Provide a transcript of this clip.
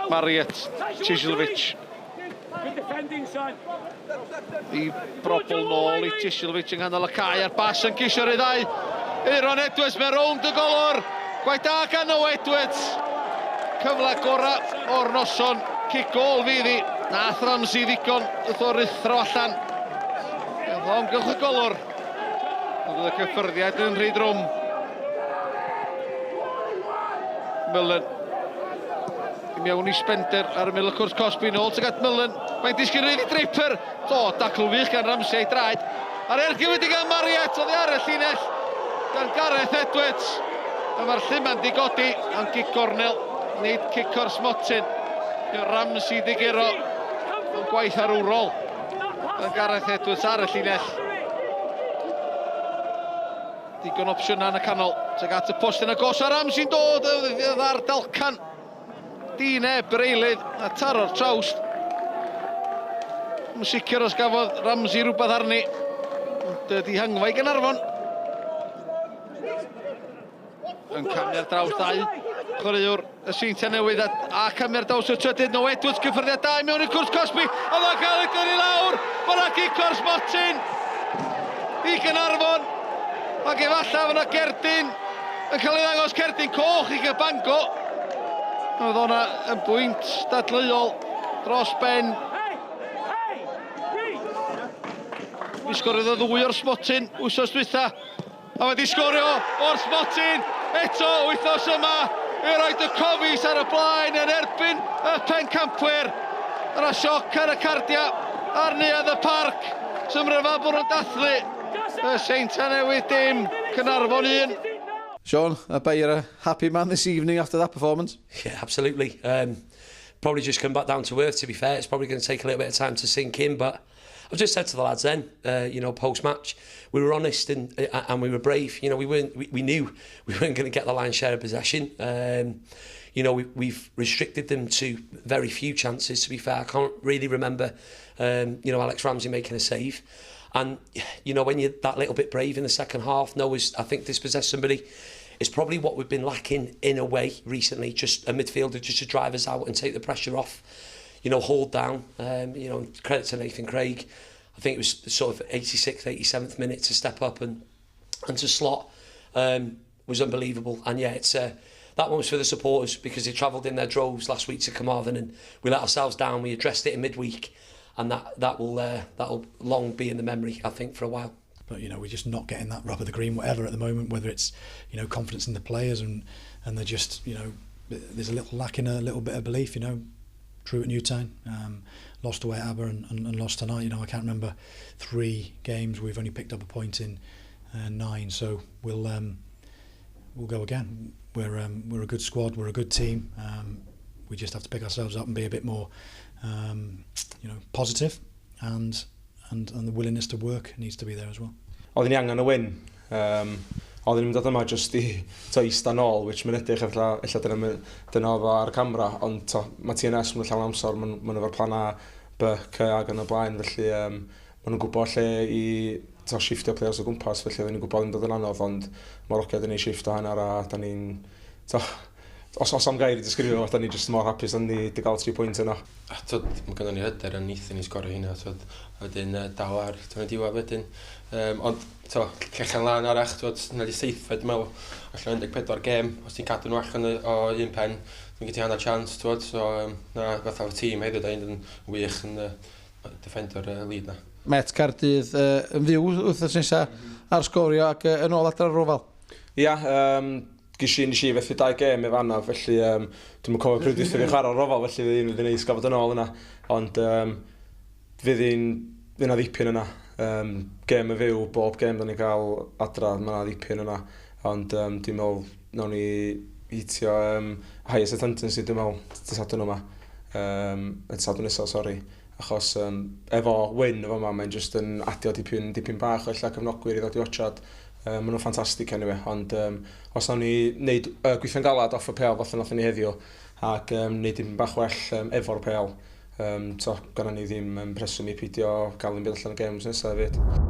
Marriott, Cisilvic. I brobl nôl i Cisilvic yng nghanol y cae a'r bas yn ceisio rhyddhau. Aeron Edwards mae rownd y golwr. Gwaith da gan Noah Edwards. Cyfle gorau o'r noson. Cic gôl fydd hi. Nath Ramsey ddigon wrth o ruthro allan. Gath o amgylch y golwr. Ond oedd y cyffyrddiad yn rhy drwm. Mullen. I mewn i Spender ar ymyl y cwrt cosbi. Nôl tuag at Mullen. Mae'n disgyn rhydd i Draper. O, dacl wych gan Ramsey a'i draed. A'r ergyd wedi gan Marriott oddi ar y llinell gan Gareth Edwards. A mae'r lluman di godi ond gic gornel, nid cic o'r smotyn. Ramsey diguro yn gwaith arwrol gan Gareth Edwards ar y llinell. Digon opsiynau yn y canol. Tuag at y postyn agos a Ramsey'n dod ar dalcan. Dineb yr eilydd a taro'r trawst. Yn sicr os gafodd Ramsey rhywbeth arni. Ond dihangfa i Gaernarfon. Yn camu ar draws dau chwaraewr y Seintiau Newydd a, a camu ar draws y trydydd. No Edwards gyffyrddiad da i mewn i'r cwrs cosbi. A mae'n cael ei gyrru lawr. Mae'n gic o'r smotyn i Gaernarfon. Ac efallai fod yna gerdyn yn cael ei ddangos cerdyn coch i Gabango. Oedd hwnna yn bwynt dadleuol dros ben. Mi sgoriodd o ddwy o'r smotyn wythnos dwytha. A wedi sgorio o'r smotyn eto wythnos yma i roed y Cofis ar y blaen yn erbyn y pencampwyr. Yna sioc ar y cardiau ar Neuadd y Parc. Sy'n rhyfedd bod nhw'n dathlu. Y Seintiau Newydd dim, Caernarfon 1. Sean, I bet you're a happy man this evening after that performance. Yeah, absolutely. Probably just come back down to earth, to be fair. It's probably going to take a little bit of time to sink in, but I've just said to the lads then, you know, post-match, we were honest and we were brave. You know, we knew we weren't going to get the lion's share of possession. You know, we've restricted them to very few chances, to be fair. I can't really remember, you know, Alex Ramsey making a save. And, you know, when you're that little bit brave in the second half, Noah's, I think, dispossessed somebody. It's probably what we've been lacking in a way recently, just a midfielder just to drive us out and take the pressure off, you know, hold down. You know, credit to Nathan Craig. I think it was sort of 86th, 87th minute to step up and to slot was unbelievable. And yeah, it's that one was for the supporters because they travelled in their droves last week to Carmarthen and we let ourselves down. We addressed it in midweek, and that'll long be in the memory, I think, for a while. But, you know, we're just not getting that rub of the green, whatever, at the moment, whether it's, you know, confidence in the players and they're just, you know, there's a little lack in a little bit of belief, you know. Drew at Newtown, lost away at Aber and lost tonight. You know, I can't remember 3 games. We've only picked up a point in 9, so we'll go again. We're a good squad. We're a good team. We just have to pick ourselves up and be a bit more, you know, positive, and the willingness to work needs to be there as well. Oedden ni angen y win. Oedden ni'n dod yma just i ista nôl, which mae'n edrych ella dyna oedd o ar y camera, ond mae TNS mae'n llawn amser, maen nhw efo'r plan A, B, C ac yn y blaen, felly maen nhw'n gwybod lle i shiftio players o gwmpas, felly oedden ni'n gwybod yn dod yn anodd, ond mae'r hogia wedi gwneud shift o hanner a da ni'n... Os am gair i disgrifio, da ni jyst mor hapus da ni wedi cael 3 pwynt yna. Mae gynnon ni hyder yn wnaethon ni sgorio hynna, a wedyn dal ar yn y diwedd wedyn. Ond llechen lan arall, yna di seithfed, dwi'n meddwl, allan 14 gêm, os ti'n cadw nhw allan o un pen, dwi'n gyda hanner chance, so na, fatha o'r tîm hefyd, da ni'n wych yn defendo'r lead na. Met Caerdydd yn fyw wythnos nesaf ar Sgorio ac yn ôl adre'r Oval. Ia, nes i fethu 2 gêm efo anaf, felly dwi'm yn cofio pryd dwytha fi chwarae'r Oval, felly fydd hi'n neis gael fod yn ôl yna. Ond fydd yna ddipyn yna. Gêm y fyw, bob gêm da ni'n cael adra, mae yna ddipyn yna. Ond dwi'n meddwl nawn ni hitio highest attendance dwi'n meddwl, dydd Sadwrn yma. Y Sadwrn nesaf, sori. Achos efo win efo yma, mae'n just yn adio dipyn bach o ella cefnogwyr i ddod i watchad. Maen nhw'n ffantastig anyway, ond os nawn ni wneud gweithio'n galad off y pêl fatha nathon ni heddiw ac wneud dipyn bach well efo'r pêl, so gynnon ni ddim rheswm i peidio gael un byd allan o games nesaf hefyd.